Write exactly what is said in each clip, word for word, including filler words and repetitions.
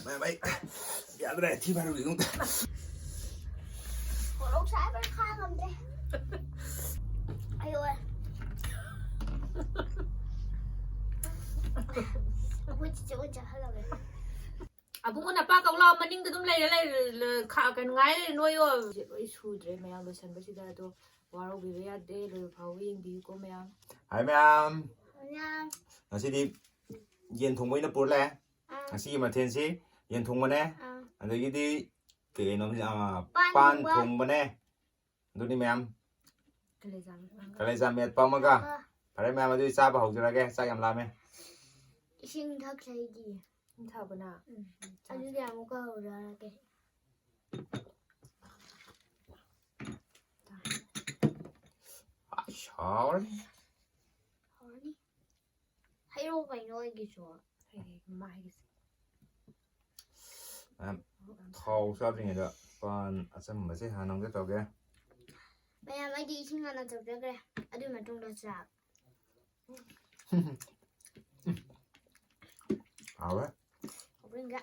ꯃꯌꯥꯝ, ꯑꯩ ꯌꯥꯗ꯭ꯔꯦ, ꯊꯤ ꯐꯥꯏꯔꯨꯒꯦ ꯑꯃꯨꯛꯇ꯫ ꯃꯣꯔꯣꯛ ꯁꯥꯕꯅ ꯈꯥꯡ ꯉꯝꯗ꯭ꯔꯦ꯫ ꯑꯌꯣ꯫ ꯑꯩꯈꯣꯏ ꯆꯤꯆꯦ ꯑꯣꯏꯅ ꯆꯠꯍꯜꯂꯒꯦ꯫ ꯑꯕꯨꯡꯉꯣ ꯅꯄꯥ ꯀꯧ ꯂꯥꯛꯑꯣ, ꯃꯅꯤꯡꯗ ꯑꯗꯨꯝ ꯂꯩꯔꯦ, ꯂꯩꯔꯦ, ꯂ-, ꯈꯥ-, ꯀꯩꯅꯣ ꯉꯥꯏ ꯂꯩꯔꯦ, ꯅꯣꯏꯌꯣ꯫ ꯂꯣꯏ ꯁꯨꯗ꯭ꯔꯦ ꯃꯌꯥꯝ ꯂꯣꯏꯁꯟꯕꯁꯤꯗ, ꯑꯗꯣ ꯋꯥꯔꯧꯕꯤꯕ ꯌꯥꯗꯦ, ꯂꯣꯏꯕ ꯐꯥꯎꯕ ꯌꯦꯡꯕꯤꯌꯨꯀꯣ ꯃꯌꯥꯝ꯫ ꯍꯥꯏ ꯃꯌꯥꯝ꯫ ꯃꯌꯥꯝ꯫ ꯉꯁꯤꯗꯤ ꯌꯦꯟ ꯊꯣꯡꯕ ꯑꯣꯏꯅ ꯄꯨꯔ ꯂꯥꯛꯑꯦ꯫ ꯑꯥ꯫ ꯉꯁꯤꯒꯤ ꯃꯊꯦꯜꯁꯤ ꯌꯦꯟ ꯊꯣꯡꯕꯅꯦ꯫ ꯑꯥ꯫ ꯑꯗꯒꯤꯗꯤ ꯀꯩ ꯀꯩꯅꯣ, ꯑꯥ, ꯄꯥꯟ ꯄꯥꯟ ꯊꯣꯡꯕ꯫ ꯊꯣꯡꯕꯅꯦ꯫ ꯑꯗꯨꯅꯤ ꯃꯌꯥꯝ꯫ ꯀꯂꯦꯖꯥ ꯃꯦꯠꯄ ꯑꯃꯒ꯫ ꯑꯥ꯫ ꯐꯔꯦ ꯃꯌꯥꯝ, ꯑꯗꯨꯗꯤ ꯆꯥꯕ ꯍꯧꯖꯔꯒꯦ꯫ ꯆꯥꯛ ꯌꯥꯝ ꯂꯥꯝꯃꯦ꯫ ꯏꯁꯤꯡ ꯊꯛꯈ꯭ꯔꯦ ꯑꯩꯗꯤ꯫ ꯏꯁꯤꯡ ꯊꯛꯑꯕ ꯅꯪ? ꯎꯝ꯫ ꯆꯥ, ꯑꯗꯨꯗꯤ ꯆꯥ꯫ ꯑꯃꯨꯛꯀ ꯍꯧꯔꯛꯑꯒꯦ꯫ ꯑꯁ, ꯍꯥꯎꯔꯦ꯫ ꯍꯥꯎꯔꯅꯤ꯫ ꯍꯩꯔꯣ ꯀꯩꯅꯣ ꯑꯩꯒꯤꯁꯨ꯫ ꯍꯩ, ꯍꯩ, ꯃꯃꯥ ꯍꯩꯒꯤꯁꯦ꯫ ꯃꯌꯥꯝ, ꯃꯣꯔꯣꯛ ꯌꯥꯝ ꯊꯥꯎ ꯁꯥꯏ꯫ ꯆꯥꯗ꯭ꯔꯤꯉꯩꯗ ꯄꯥꯟ ꯑꯆꯝꯕꯁꯦ ꯍꯥꯟꯅ ꯑꯃꯨꯛꯇ ꯇꯧꯒꯦ꯫ ꯃꯌꯥꯝ, ꯑꯩꯗꯤ ꯏꯁꯤꯡ ꯍꯥꯟꯅ ꯇꯧꯖꯈ꯭ꯔꯦ꯫ ꯑꯗꯨꯒꯤ ꯃꯇꯨꯡꯗ ꯆꯥꯛ꯫ ꯍꯥꯎꯋꯦ꯫ ꯍꯥꯎꯕ꯭ꯔꯥ ꯌꯦꯡꯒꯦ꯫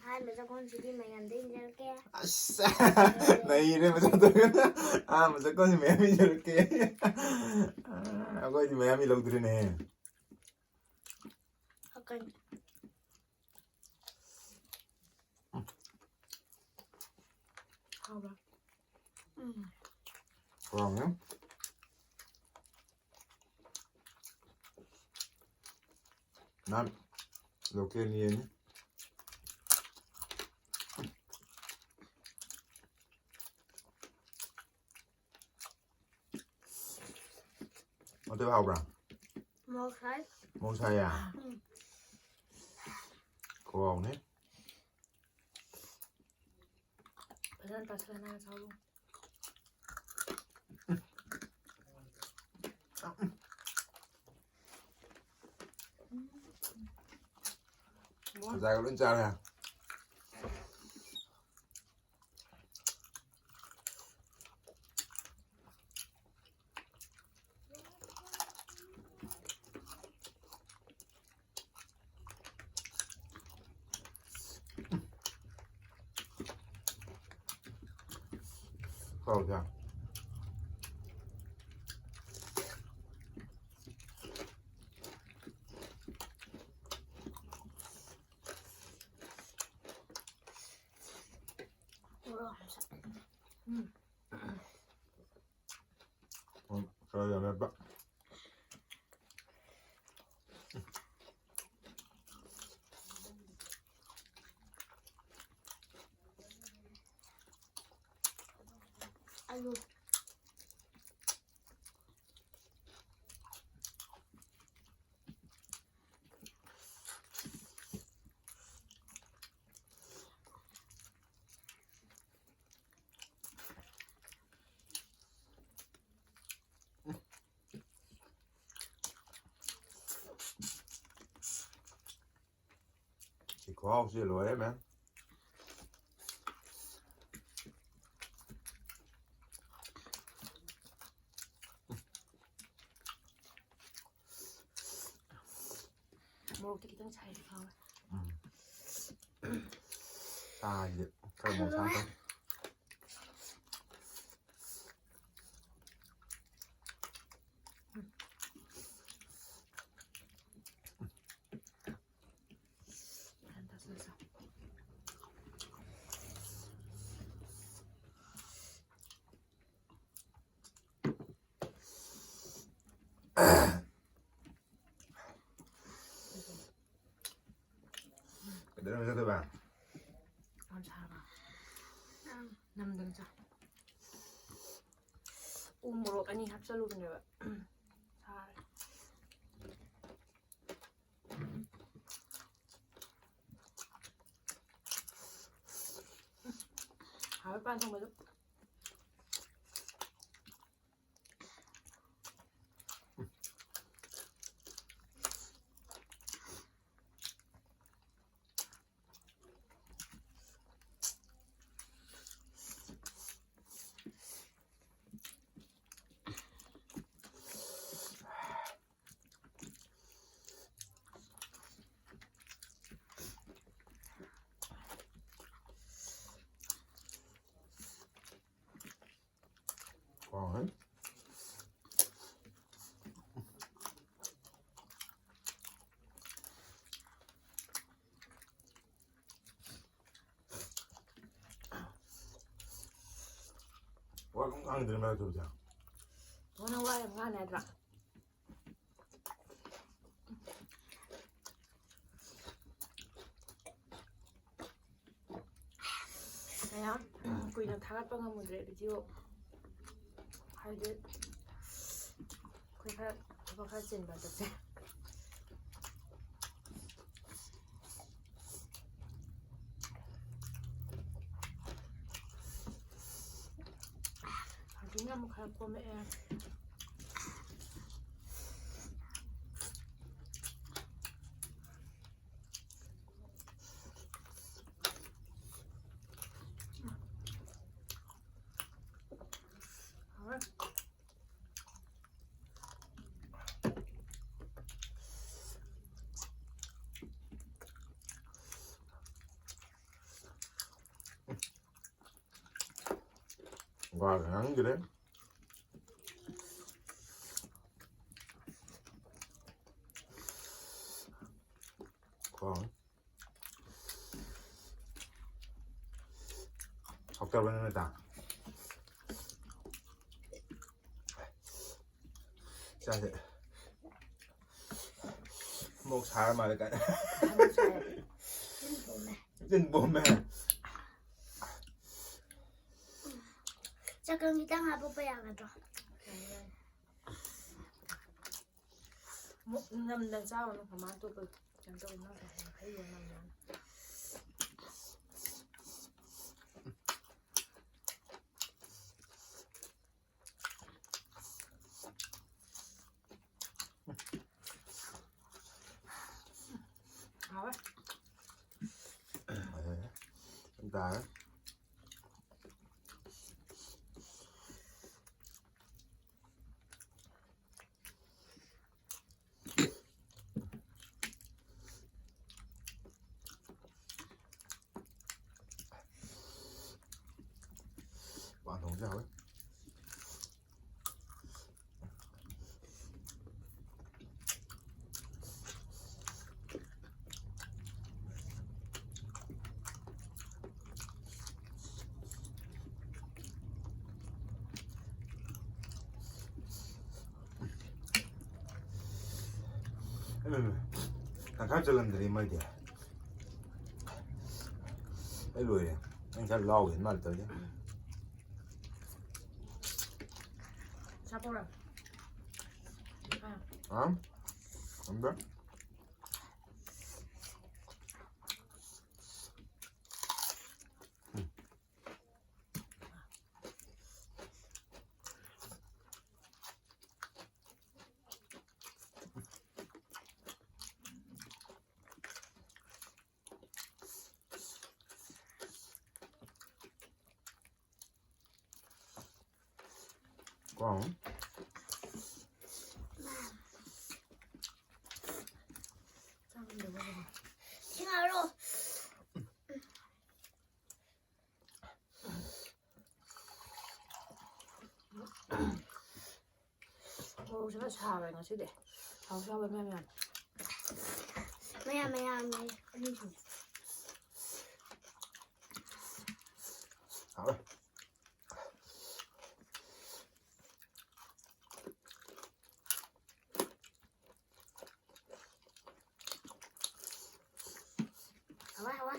ꯑꯍꯥꯟꯕ ꯆꯥꯛꯈꯨꯝꯁꯤꯗꯤ ꯃꯌꯥꯝꯗ ꯏꯟꯖꯔꯛꯀꯦ꯫ ꯑꯁ! ꯅꯩꯔꯦ ꯃꯆꯥ ꯇꯧꯔꯒ꯫ ꯑꯍꯥꯟꯕ ꯆꯥꯛꯈꯨꯝꯁꯤ ꯃꯌꯥꯝ ꯏꯟꯖꯔꯛꯀꯦ꯫ ꯑꯩꯈꯣꯏꯗꯤ ꯃꯌꯥꯝ ꯏꯜꯍꯧꯗ꯭ꯔꯦꯅꯦ꯫ ꯍꯛꯀꯅꯤ꯫ ꯍꯥꯎꯕ꯭ꯔꯥ? ꯎꯝ꯫ ꯍꯥꯎꯔꯝꯒꯅꯤ꯫ ꯅꯍꯥꯟ local ꯌꯦꯟꯅꯤ꯫ ꯑꯗꯨ ꯍꯥꯎꯕ꯭ꯔꯥ? ꯃꯣꯔꯣꯛ ꯁꯥꯏ꯫ ꯃꯣꯔꯣꯛ ꯁꯥꯏꯌꯦ? ꯎꯝ꯫ ꯈꯨꯍꯥꯎꯅꯤ꯫ ꯐꯖꯅ ꯇꯥꯁꯜꯂ ꯅꯪ ꯆꯥꯎ꯫ ꯐꯖꯒ ꯂꯣꯏ ꯆꯥꯔꯦ꯫ ꯇꯧꯁꯦ꯫ ꯎꯝ, ꯈꯔ ꯌꯥꯝꯃꯦꯕ꯫ ꯑꯂꯨ꯫ ꯁꯤ ꯈꯨꯍꯥꯎꯁꯤ ꯂꯣꯏꯔꯦ, ꯃꯦꯝ꯫ ꯃꯣꯔꯣꯛꯇꯤ ꯈꯤꯇꯪ ꯁꯥꯏ, ꯍꯥꯎꯋꯦ꯫ ꯎꯝ꯫ ꯁꯥꯁꯦ ꯈꯔ ꯃꯣꯔꯣꯛ ꯁꯥꯕ ꯇꯧ꯫ ꯀꯩꯗꯧꯔꯦ ꯆꯠꯇꯣꯏꯕ? ꯌꯥꯝ ꯁꯥꯔꯕ? ꯅꯝꯗꯅ ꯆꯥ꯫ ꯎ ꯃꯣꯔꯣꯛ ꯑꯅꯤ ꯍꯥꯞꯆꯜꯂꯨꯕꯅꯦꯕ꯫ ꯁꯥꯔꯦ꯫ ꯍꯥꯎꯋꯦ ꯄꯥꯟ ꯊꯣꯡꯕꯗꯨ꯫ ꯍꯥꯎꯋꯦ꯫ ꯋꯥ ꯑꯗꯨꯝ ꯉꯥꯡꯗ꯭ꯔꯦ ꯃꯔꯛꯇꯨꯗ꯫ ꯅꯪ ꯋꯥ ꯌꯥꯝ ꯉꯥꯡꯅꯦ ꯍꯥꯏꯗ꯭ꯔꯥ? ꯃꯌꯥꯝ ꯀꯨꯏꯅ ꯊꯥꯒꯠꯄ ꯉꯝꯃꯨꯗ꯭ꯔꯦ ꯚꯤꯗꯤꯑꯣ, ꯍꯥꯏꯗꯤ ꯑꯩꯈꯣꯏ ꯈꯔ ꯊꯕꯛ ꯈꯔ ꯆꯤꯟꯕ ꯆꯠꯁꯦ꯫ ꯍꯧꯖꯤꯛꯅ ꯑꯃꯨꯛ ꯈꯔ ꯀꯣꯝꯃꯛꯑꯦ꯫ ꯍꯥꯎꯔꯦ꯫ ꯋꯥ ꯉꯥꯡꯗ꯭ꯔꯦ꯫ ꯀꯣ꯫ ꯍꯥꯎꯇꯕꯅꯤꯅ ꯆꯥ꯫ ꯆꯥꯁꯦ꯫ ꯃꯣꯛ ꯁꯥꯔ ꯃꯥꯜꯂꯦ ꯀꯥꯏꯅ꯫ ꯆꯤꯟ ꯄꯣꯝꯃꯦ꯫ ꯆꯀꯪ ꯈꯤꯇꯪ ꯍꯥꯞꯄꯛꯄ ꯌꯥꯒꯗ꯭ꯔꯣ? ꯑꯃꯨꯛ ꯅꯝꯗꯅ ꯆꯥꯎꯅ ꯀꯃꯥꯏꯅ ꯇꯧꯕ ꯀꯩꯅꯣ ꯇꯧꯕ ꯅꯪ ꯍꯩꯕ ꯅꯝꯗꯅ꯫ ꯍꯥꯎꯋꯦ꯫ ꯇꯥꯔꯦ꯫ ꯄꯥꯟ ꯊꯣꯡꯁꯦ ꯍꯥꯎꯋꯦ꯫ ꯎꯝ, ꯇꯪꯈꯥꯏ ꯆꯜꯂꯝꯗ꯭ꯔꯦ ꯃꯣꯏꯗꯤ꯫ ꯑꯩ ꯂꯣꯏꯔꯦ꯫ ꯑꯩ ꯉꯁꯥꯏ ꯂꯥꯎꯒꯦ ꯃꯥꯜꯂꯦ ꯇꯧꯔꯤꯁꯦ꯫ ꯁꯥꯄꯣꯔꯥ? ꯑꯥ꯫ ꯑꯝꯕ? ꯀꯣ꯫ ꯁꯤꯡꯉꯥꯔꯣ꯫ ꯃꯣꯔꯣꯛꯁꯦ ꯈꯔ ꯁꯥꯔꯦ ꯉꯁꯤꯗꯤ꯫ ꯍꯥꯎꯁꯨ ꯍꯥꯎꯋꯦ ꯃꯌꯥꯝ ꯌꯥꯝ꯫ ꯃꯌꯥꯝ ꯃꯌꯥꯝꯅꯦ ꯑꯅꯤꯁꯤꯅꯦ꯫ ꯍꯥꯎꯋꯦ꯫ ꯍꯥꯎꯋꯦ, ꯍꯥꯎꯋꯦ꯫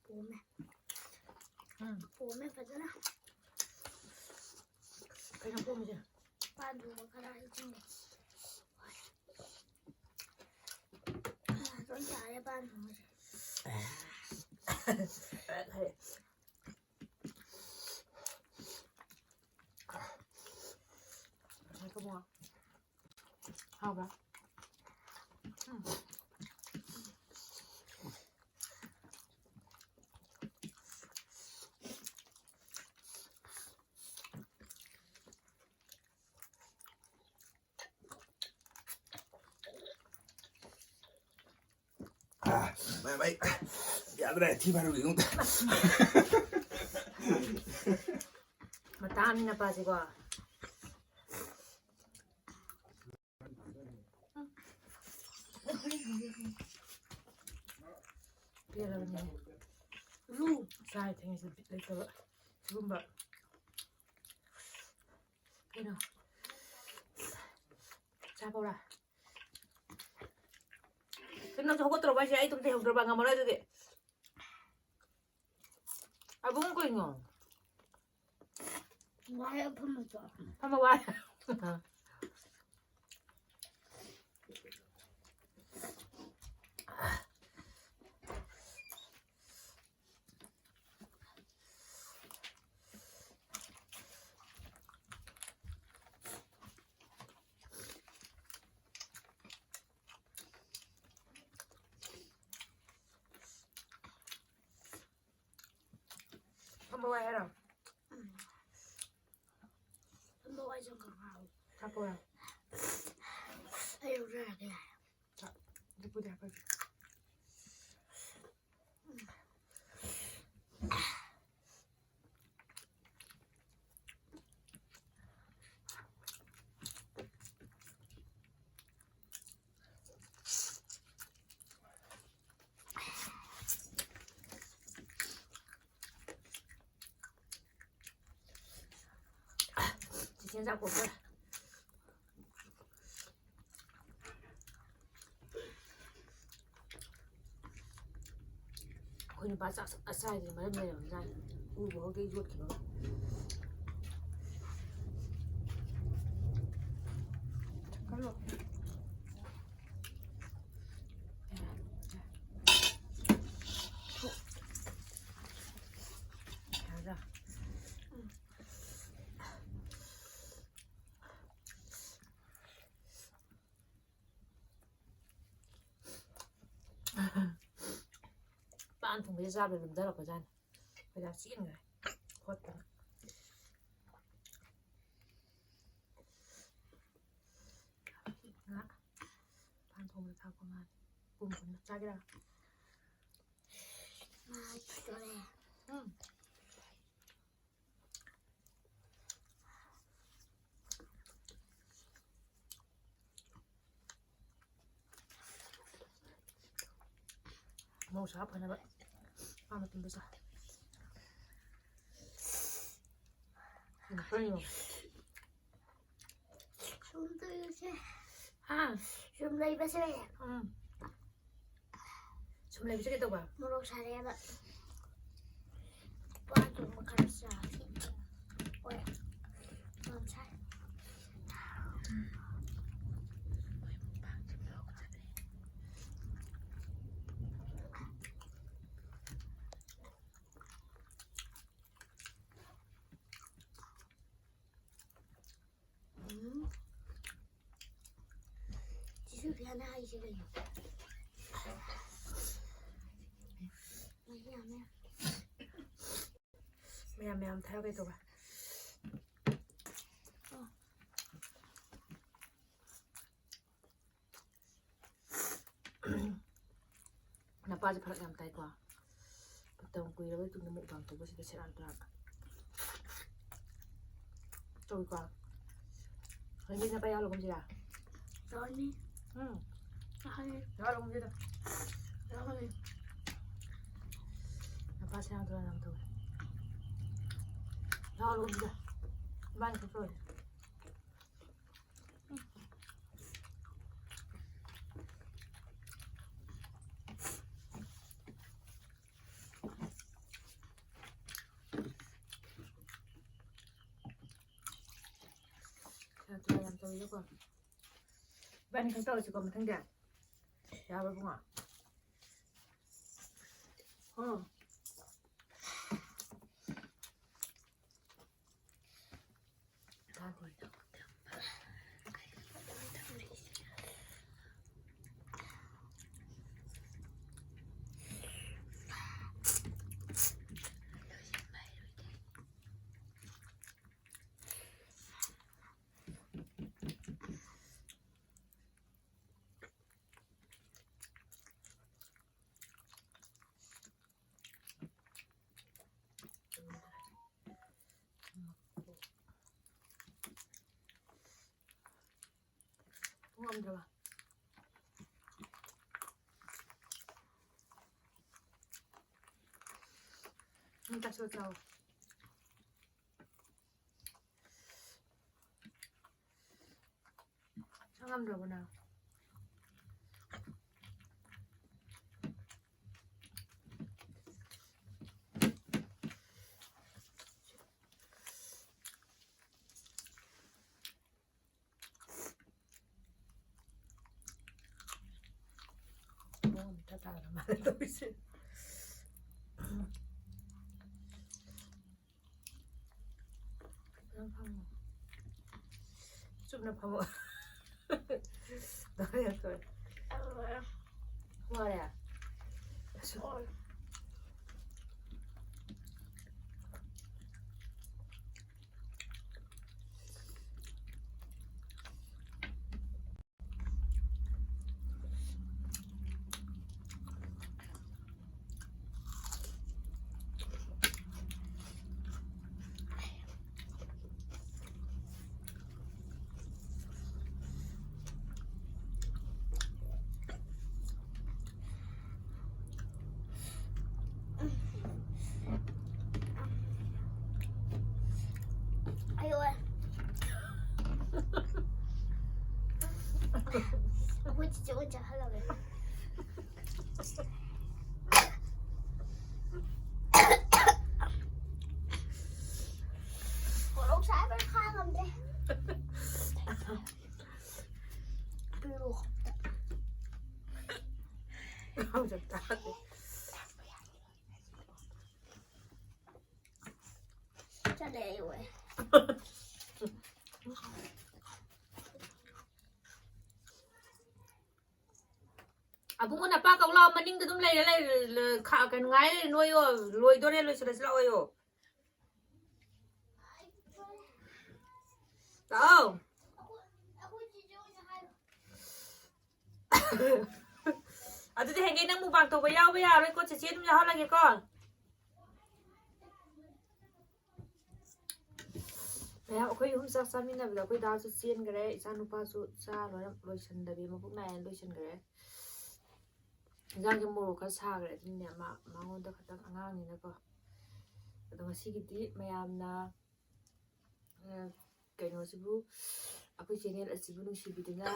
ꯄꯣꯝꯃꯦ꯫ ꯎꯝ꯫ ꯄꯣꯝꯃꯦ ꯐꯖꯅ꯫ ꯀꯩꯅꯣ ꯄꯣꯝꯃꯤꯁꯦ? ꯄꯥꯟꯗꯨꯕ ꯈꯔ ꯍꯩꯖꯤꯟꯒꯦ꯫ ꯂꯣꯏ ꯇꯥꯔꯦ ꯄꯥꯟꯗꯨꯕꯁꯦ꯫ ꯍꯥꯎꯕ꯭ꯔꯥ? ꯎꯝ꯫ ꯚꯥꯏ, ꯚꯥꯏ, ꯌꯥꯗ꯭ꯔꯦ, ꯊꯤ ꯐꯥꯏꯔꯨꯒꯦ ꯑꯃꯨꯛꯇ꯫ ꯃꯇꯥꯡꯅꯤ ꯅꯄꯥꯁꯤꯀꯣ꯫ ꯄꯦꯜꯂꯕꯅꯦ꯫ ꯆꯥꯏ ꯊꯦꯡꯉꯁꯨ ꯕꯤꯠ ꯂꯩꯇꯕ꯫ ꯁꯤꯒꯨꯝꯕ ꯀꯩꯅꯣ ꯆꯥꯕꯧꯔꯥ? ꯁꯨꯝ ꯅꯪꯁꯨ ꯍꯧꯒꯠꯇ꯭ꯔꯕ ꯍꯥꯏꯁꯦ? ꯑꯩ ꯑꯗꯨꯝ ꯂꯩꯍꯧꯗ꯭ꯔꯕ? ꯉꯝꯃꯔꯣꯏ ꯑꯗꯨꯗꯤ꯫ ꯑꯕꯨꯡ ꯀꯩꯅꯣ? ꯋꯥꯏ ꯑꯐꯝꯕꯗꯣ꯫ ꯐꯝꯕ ꯋꯥꯏ꯫ ꯐꯝꯕ ꯋꯥꯏ ꯍꯥꯏꯔꯣ? ꯐꯝꯕ ꯋꯥꯏ ꯁꯪꯒ ꯉꯥꯎ꯫ ꯍꯥꯞꯄꯣꯔꯥ? ꯑꯩ ꯍꯧꯖꯔꯒꯦ ꯌꯥꯔꯦ꯫ ꯆꯥꯛ, ꯑꯗꯨꯕꯨꯗꯤ ꯍꯥꯞꯄꯒꯦ꯫ ꯆꯤꯆꯦꯅ ꯆꯥꯛ ꯄꯣꯛꯈ꯭ꯔꯦ꯫ ꯑꯩꯈꯣꯏ ꯅꯨꯄꯥ ꯆꯥꯛ ꯁꯨꯡꯆꯥ ꯆꯥꯏꯗ꯭ꯔꯤ, ꯃꯔꯝ ꯂꯩꯔꯝꯖꯥꯠꯅꯤ꯫ ꯎꯕ ꯍꯧꯗꯩ ꯌꯣꯠꯈꯤꯕ꯫ ꯊꯛꯀꯠꯂꯣ꯫ ꯌꯥꯔꯗ꯭ꯔꯥ? ꯄꯥꯟ ꯊꯣꯡꯕꯁꯦ ꯆꯥꯕꯗ ꯂꯨꯝꯊꯔꯛꯄꯖꯥꯠꯅꯤ꯫ ꯈꯣꯏꯗꯥ ꯆꯦꯟꯈ꯭ꯔꯦ ꯈꯣꯠꯇꯅ꯫ ꯉꯥ꯫ ꯄꯥꯟ ꯊꯣꯡꯕꯗ ꯊꯥꯛꯄ ꯉꯥꯅꯤ꯫ ꯄꯨꯝ ꯄꯨꯝꯅ ꯆꯥꯒꯦꯔꯥ? ꯃꯥꯒꯤ ꯇꯣꯔꯦ꯫ ꯎꯝ꯫ ꯃꯧꯁꯥ ꯐꯅꯕ ꯃꯥ ꯃꯇꯨꯝꯗ ꯆꯥ꯫ ꯀꯩꯅꯣ? ꯁꯨꯝ ꯇꯧꯔꯁꯦ꯫ ꯍꯥ? ꯁꯨꯝ ꯂꯩꯕꯁꯦ꯫ ꯎꯝ꯫ ꯁꯨꯝ ꯂꯩꯕꯁꯦ ꯀꯩꯗꯧꯕ? ꯃꯣꯔꯣꯛ ꯁꯥꯔꯦꯕ꯫ ꯋꯥ ꯊꯣꯡꯕ ꯈꯔ ꯆꯥꯁꯤ꯫ ꯍꯣꯏ꯫ ꯃꯣꯔꯣꯛ ꯁꯥꯏ꯫ ꯎꯝ꯫ ꯆꯤꯁꯨ ꯐꯤꯌꯥꯅ ꯍꯥꯏꯁꯦ ꯀꯩꯅꯣ? ꯃꯍꯤ ꯌꯥꯝꯃꯦ꯫ ꯃꯌꯥꯝ ꯃꯌꯥꯝ ꯊꯥꯔꯛꯀꯦ ꯇꯧꯕ꯫ ꯑꯣ꯫ ꯅꯄꯥꯁꯦ ꯐꯔꯛ ꯌꯥꯝ ꯇꯥꯏꯀꯣ꯫ ꯃꯇꯝ ꯀꯨꯏꯔꯕ ꯃꯇꯨꯡꯗ mukbang ꯇꯧꯕꯁꯤꯗ ꯁꯦꯔꯥꯟ ꯇꯨꯔꯥꯟ꯫ ꯇꯧꯏꯀꯣ꯫ ꯍꯧꯖꯤꯛ ꯅꯄꯥ ꯌꯥꯎꯔꯒꯨꯝꯁꯤꯔꯥ? ꯌꯥꯎꯔꯅꯤ꯫ ꯎꯝ꯫ ꯌꯥꯎꯔꯅꯤ꯫ ꯌꯥꯎꯔꯒꯨꯝꯁꯤꯗ꯫ ꯌꯥꯎꯔꯅꯤ꯫ ꯅꯄꯥ ꯁꯦꯔꯥꯟ ꯇꯨꯔꯥꯟ ꯌꯥꯝ ꯇꯧꯋꯦ꯫ ꯌꯥꯎꯔꯒꯨꯝꯁꯤꯗ꯫ ꯏꯕꯥꯅꯤ ꯈꯛꯇ ꯑꯣꯏꯔꯗꯤ꯫ ꯁꯦꯔꯥꯟ ꯇꯨꯔꯥꯟ ꯌꯥꯝ ꯇꯧꯋꯤꯗꯀꯣ꯫ ꯏꯕꯥꯅꯤ ꯈꯛ ꯇꯧꯔꯁꯤꯀꯣ ꯃꯊꯪꯗꯤ꯫ ꯌꯥꯕ꯭ꯔꯥ ꯏꯕꯨꯡꯉꯣ? ꯎꯝ꯫ ꯉꯝꯗ꯭ꯔꯕ? ꯅꯪ ꯆꯥꯁꯤꯜꯂꯣ, ꯆꯥꯎ꯫ ꯆꯥ ꯉꯝꯗ꯭ꯔꯕꯣ ꯅꯪ? ꯃꯑꯣꯡ ꯑꯃ ꯏꯇꯥ ꯇꯥꯗꯅ ꯃꯥꯅ ꯇꯧꯔꯤꯁꯦ꯫ ꯐꯖꯅ ꯐꯝꯃꯣ꯫ ꯆꯨꯝꯅ ꯐꯝꯃꯣ꯫ ꯗꯥ ꯌꯥꯊꯣꯏ꯫ ꯋꯥꯔꯦ? ꯑꯁ꯫ ꯑꯌꯣ꯫ ꯑꯩꯈꯣꯏ ꯆꯤꯆꯦ ꯑꯣꯏꯅ ꯆꯠꯍꯜꯂꯒꯦ꯫ ꯃꯣꯔꯣꯛ ꯁꯥꯕꯅ ꯈꯥꯡ ꯉꯝꯗꯦ꯫ ꯄꯤꯔꯛꯑꯣ꯫ ꯍꯧꯖꯤꯛ ꯇꯥꯗꯦ꯫ ꯆꯠꯂꯦ ꯑꯩ ꯑꯣꯏ꯫ ꯑꯕꯨꯡꯉꯣ ꯅꯄꯥ ꯀꯧ ꯂꯥꯛꯑꯣ, ꯃꯅꯤꯡꯗ ꯑꯗꯨꯝ ꯂꯩꯔꯦ, ꯂꯩꯔꯦ, ꯂ-, ꯈꯥ-, ꯀꯩꯅꯣ ꯉꯥꯏ ꯂꯩꯔꯦ ꯅꯣꯏꯌꯣ, ꯂꯣꯏꯗꯣꯔꯦ, ꯂꯣꯏꯁꯤꯜꯂꯁꯤ ꯂꯥꯛꯑꯣꯌꯣ꯫ ꯂꯥꯛꯑꯣ꯫ ꯑꯗꯨꯗꯤ ꯍꯌꯦꯡ ꯅꯪ ꯃꯨꯛꯕꯥꯡ ꯇꯧꯕ ꯌꯥꯎꯕ ꯌꯥꯔꯣꯏꯀꯣ, ꯆꯦꯆꯦ ꯑꯗꯨꯝ ꯌꯥꯎꯍꯜꯂꯒꯦꯀꯣ꯫ ꯃꯌꯥꯝ ꯑꯩꯈꯣꯏ ꯑꯍꯨꯝ ꯆꯥꯛ ꯆꯥꯃꯤꯟꯅꯕꯗ ꯑꯩꯈꯣꯏ ꯗꯥꯁꯨ ꯆꯦꯟꯈ꯭ꯔꯦ, ꯏꯆꯥ ꯅꯨꯄꯥꯁꯨ ꯆꯥ ꯂꯣꯏꯔ ꯂꯣꯏꯁꯟꯗꯕꯤ ꯃꯕꯨꯛ ꯅꯥꯏꯅ ꯂꯣꯏꯁꯟꯈ꯭ꯔꯦ꯫ ꯏꯟꯖꯥꯡꯁꯦ ꯃꯣꯔꯣꯛ ꯈꯔ ꯁꯥꯈ꯭ꯔꯦ, ꯑꯗꯨꯅꯅꯦ ꯃꯥ ꯃꯉꯣꯟꯗ ꯈꯛꯇꯪ ꯑꯉꯥꯡꯅꯤꯅꯀꯣ꯫ ꯑꯗꯣ ꯉꯁꯤꯒꯤꯗꯤ ꯃꯌꯥꯝꯅ ꯑ, ꯀꯩꯅꯣꯁꯤꯕꯨ, ꯑꯩꯈꯣꯏ ꯆꯦꯅꯦꯜ ꯑꯁꯤꯕꯨ ꯅꯨꯡꯁꯤꯕꯤꯗꯨꯅ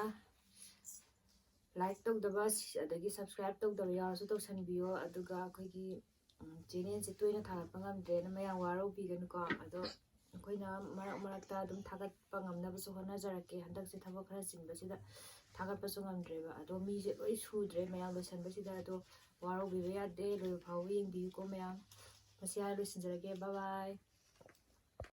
ꯂꯥꯏꯛ ꯇꯧꯗꯕ, ꯑꯗꯒꯤ ꯁꯕꯁꯀ꯭ꯔꯥꯏꯞ ꯇꯧꯗꯕ ꯌꯥꯎꯔꯁꯨ ꯇꯧꯁꯟꯕꯤꯌꯣ꯫ ꯑꯗꯨꯒ ꯑꯩꯈꯣꯏꯒꯤ ꯆꯦꯅꯦꯜꯁꯦ ꯇꯣꯏꯅ ꯊꯥꯒꯠꯄ ꯉꯝꯗ꯭ꯔꯦꯅ ꯃꯌꯥꯝ ꯋꯥꯔꯧꯕꯤꯒꯅꯨꯀꯣ꯫ ꯑꯗꯣ ꯑꯩꯈꯣꯏꯅ ꯃꯔꯛ ꯃꯔꯛꯇ ꯑꯗꯨꯝ ꯊꯥꯒꯠꯄ ꯉꯝꯅꯕꯁꯨ ꯍꯣꯠꯅꯖꯔꯛꯀꯦ꯫ ꯍꯟꯗꯛꯁꯦ ꯊꯕꯛ ꯈꯔ ꯆꯤꯟꯕꯁꯤꯗ ꯊꯥꯒꯠꯄꯁꯨ ꯉꯝꯗ꯭ꯔꯦꯕ꯫ ꯑꯗꯣ ꯃꯤꯁꯦ ꯂꯣꯏ ꯁꯨꯗ꯭ꯔꯦ ꯃꯌꯥꯝ ꯂꯣꯏꯁꯟꯕꯁꯤꯗ꯫ ꯑꯗꯣ ꯋꯥꯔꯧꯕꯤꯕ ꯌꯥꯗꯦ, ꯂꯣꯏꯕ ꯐꯥꯎꯕ ꯌꯦꯡꯕꯤꯌꯨꯀꯣ ꯃꯌꯥꯝ꯫ ꯃꯁꯤ ꯍꯥꯏꯔ ꯂꯣꯏꯁꯤꯟꯖꯔꯒꯦ꯫ ꯕꯥꯏ ꯕꯥꯏ꯫